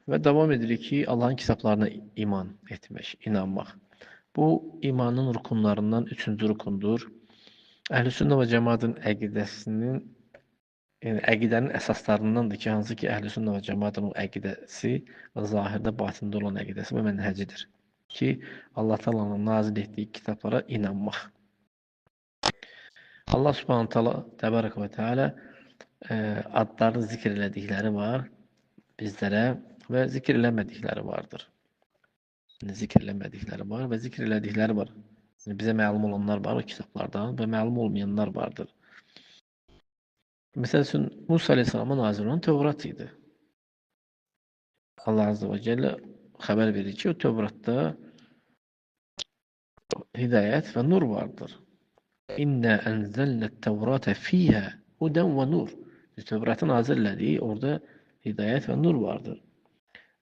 Və davam edirik ki, Allahın kitablarına iman etmək, inanmaq. Bu, imanın rukunlarından üçüncü rukundur. Əhl-i Sünnə və cəmaatın əqidəsinin, yəni əqidənin əsaslarındandır ki, hansı ki, Əhl-i Sünnə və cəmaatın o əqidəsi və zahirdə, batində olan əqidəsi və mənhəcidir ki, Allah Taala'nın nazil etdiyi kitablara inanmaq. Allah Subhanahu taala təbarək və təala adlarını zikr elədikləri var bizlərə və zikr eləmədikləri vardır. Yəni, zikr eləmədikləri var və zikr elədikləri var. Yəni, bizə məlum olanlar var o kitablardan və məlum olmayanlar vardır. Məsəl üçün, Musa Aleyhisselama nazil olan Tövrat idi. Allah Azze və Celle xəbər verir ki, o Tövratda hidayət və nur vardır. İnna enzelnet Tevrate fiha huden və nur. Tövratı nazil elədiyi orada hidayət və nur vardır.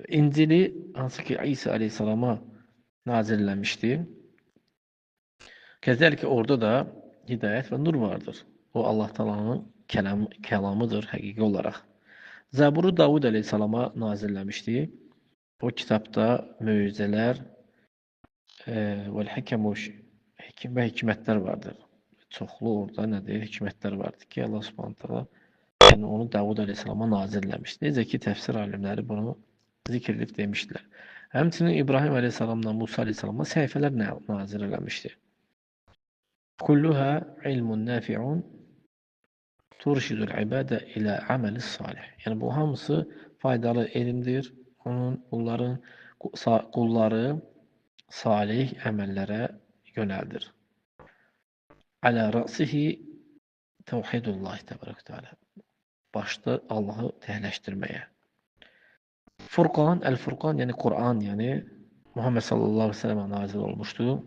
İncili hansı ki İsa Aleyhisselama nazil eləmişdi. Kəzəlik orada da hidayət və nur vardır. O Allah Taala'nın kəlamıdır həqiqi olaraq. Zəburu Davud Aleyhisselama nazilləmişdi. O kitabda möcüzələr və hikəm və hikmətlər vardır. Çoxlu orada nədir? Hikmətlər vardır ki, Allah Subhanahu taala yəni onu Davud Aleyhisselama nazilləmişdi. Necə ki təfsir alimləri bunu zikr edib demişdilər. Həmçinin İbrahim Aleyhisselamla Musa Aleyhisselama səhifələr nazil eləmişdi. Kulluha ilmun nafi'un turşidul ibadə ilə əməlis salih. Yəni bu hamısı faydalı elmdir. Onun, bunların qulları salih əməllərə yönəldir. Alə ra'sihi təvhidullah təbarək təala. Başda Allahı təhləşdirməyə. Furqan, Əl-Furqan, yəni Quran, yəni Muhammed sallallahu aleyhi ve sellem'e nazil olmuşdu.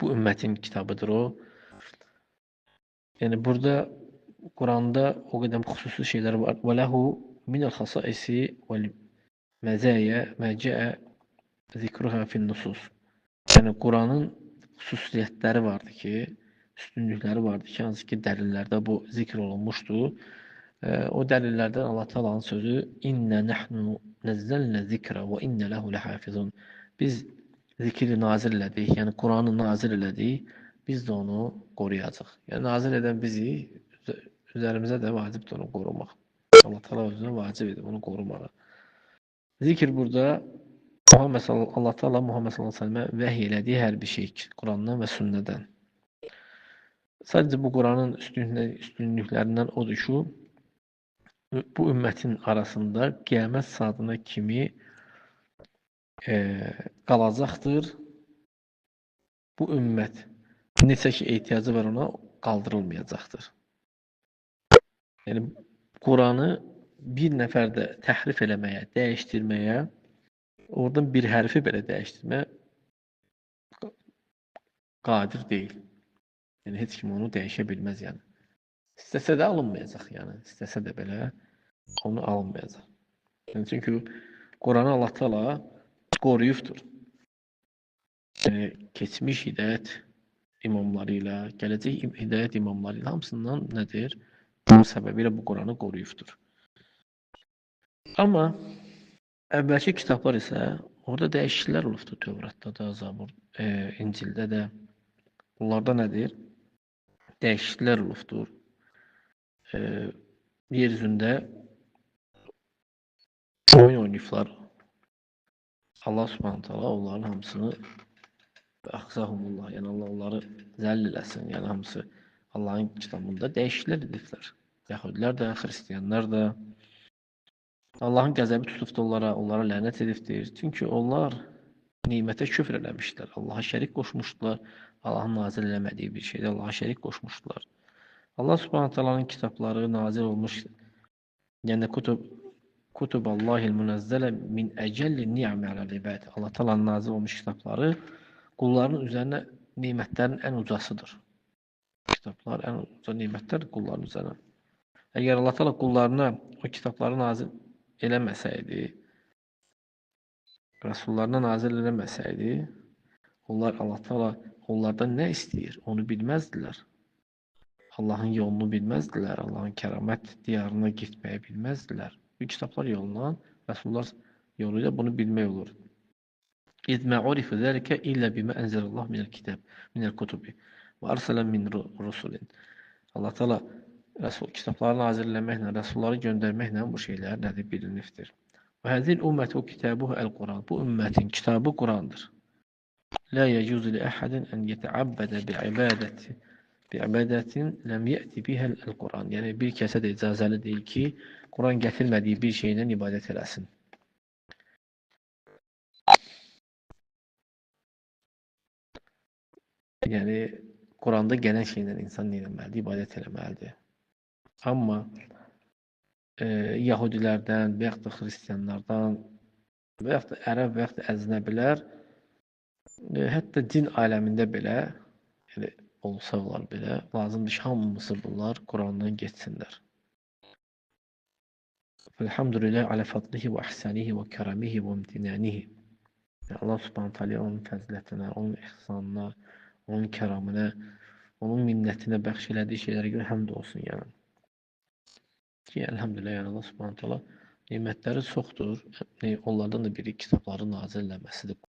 Bu ümmətin kitabıdır o. Yəni burada Quranda o qədər xüsusi şeylər var. Və lehu minəl xasaisi vəl məzəyə mə cəə zikruha fin-nusus. Yəni Quranın xüsusiyyətləri vardı ki, üstünlükləri vardı ki, hansı ki dəlillərdə bu zikr olunmuşdu. O dəlillərdən Allah Taala'nın sözü İnna nahnu nazzalna zikra və inna lehu lehafizun. Biz zikri nazil elədik, yəni Quranı nazil elədik, biz də onu qoruyacaq. Yəni nazil edən bizi, üzərimizə də vacibdir onu qorumaq. Allah Taala özünə vacib edib onu qorumağı. Zikr burada Muhammed Allah Taala Muhammed sallallahu əleyhi və səlləmə vəhy elədiyi hər bir şey Qurandan və sünnədən. Sadəcə bu Quranın üstünlüklərindən odur ki, bu ümmətin arasında qiyamət saatına kimi qalacaqdır. Bu ümmət neçə ki ehtiyacı var ona qaldırılmayacaqdır. Yəni Quranı bir nəfər də təhrif eləməyə, dəyişdirməyə, oradan bir hərfi belə dəyişdirməyə qadir deyil. Yəni heç kim onu dəyişə bilməz yəni. İstəsə də alınmayacaq yəni. İstəsə də belə onu alınmayacaq. Yəni, çünki Quranı Allah Taala qoruyubdur. Yəni, keçmiş hidayət imamları ilə, gələcək hidayət imamları ilə hamısından nədir? Bunun səbəbi ilə bu Quranı qoruyubdur. Amma əvvəlki kitablar isə orada dəyişikliklər olubdur. Tövratda da, Zabur, İncildə də. Bunlarda nədir? Dəyişikliklər olubdur. Yeryüzündə oyun oynayıblar. Allah Subhanahu taala onların hamısını əxzahumullah, yəni Allah onları zəll eləsin. Yəni hamısı Allahın kitabında dəyişikliklər ediblər. Yəhudilər də, xristianlar da. Allahın qəzəbi tutubdur onlara, onlara lənət edibdir. Çünki onlar nimətə küfr eləmişdilər. Allaha şərik qoşmuşdular. Allahın nazil eləmədiyi bir şeydə Allaha şərik qoşmuşdular. Allah Subhanahu taalanın kitabları nazil olmuş, yəni Kutuballahil münezzələ min əcəlli ni'mi aləl ibad. Allah Taala'nın nazil olmuş kitabları qulların üzərinə nemətlərin ən ucasıdır. Kitablar ən uca nemətlər qulların üzərinə. Əgər Allah Taala qullarına o kitabları nazil eləməsəydi, rəsullarına nazil eləməsəydi, onlar Allah Taala onlardan nə istəyir, onu bilməzdilər. Allahın yolunu bilməzdilər, Allahın kəramət diyarına getməyi bilməzdilər. Bu kitablar yolundan rəsullar yolu ilə bunu bilmək olur. İz mə urifu zəlikə illə bimə ənzəlallah minəl kitab, minəl kutubi və arsələ min rusulin. Allah Teala Rəsul kitabları nazil eləməklə, rəsulları göndərməklə bu şeylər nədir bilinibdir. Və həzil ümmətu kitabuhu el-Quran. Bu ümmətin kitabı Qurandır. La yecuzu li ahadin en yetəabbədə bi'ibadətin ləm yəti bihəl el-Quran. Yəni bir kəsə də icazəli deyil ki, Quran gətirmədiyi bir şeylə ibadət eləsin. Yəni Quranda gələn şeylə insan nə etməlidir? İbadət eləməlidir. Amma Yahudilərdən və yaxud da xristianlardan və yaxud da ərəb və yaxud da əcnəbilər, hətta din aləmində belə, yəni olsalar belə, lazımdır ki, hamısı bunlar Qurandan getsinlər. Elhamdülillah alə fadlihi və ihsanihi və kəramihi və imtinanihi. Yəni, Allah Subhanahu taala onun fəzilətinə, onun ihsanına, onun kəraminə, onun minnətinə bəxş elədiyi şeylərə görə həmd olsun yəni. Ki, elhamdülillah, yəni Allah Subhanahu taala nemətləri çoxdur. Onlardan da biri kitabları nazil eləməsidir.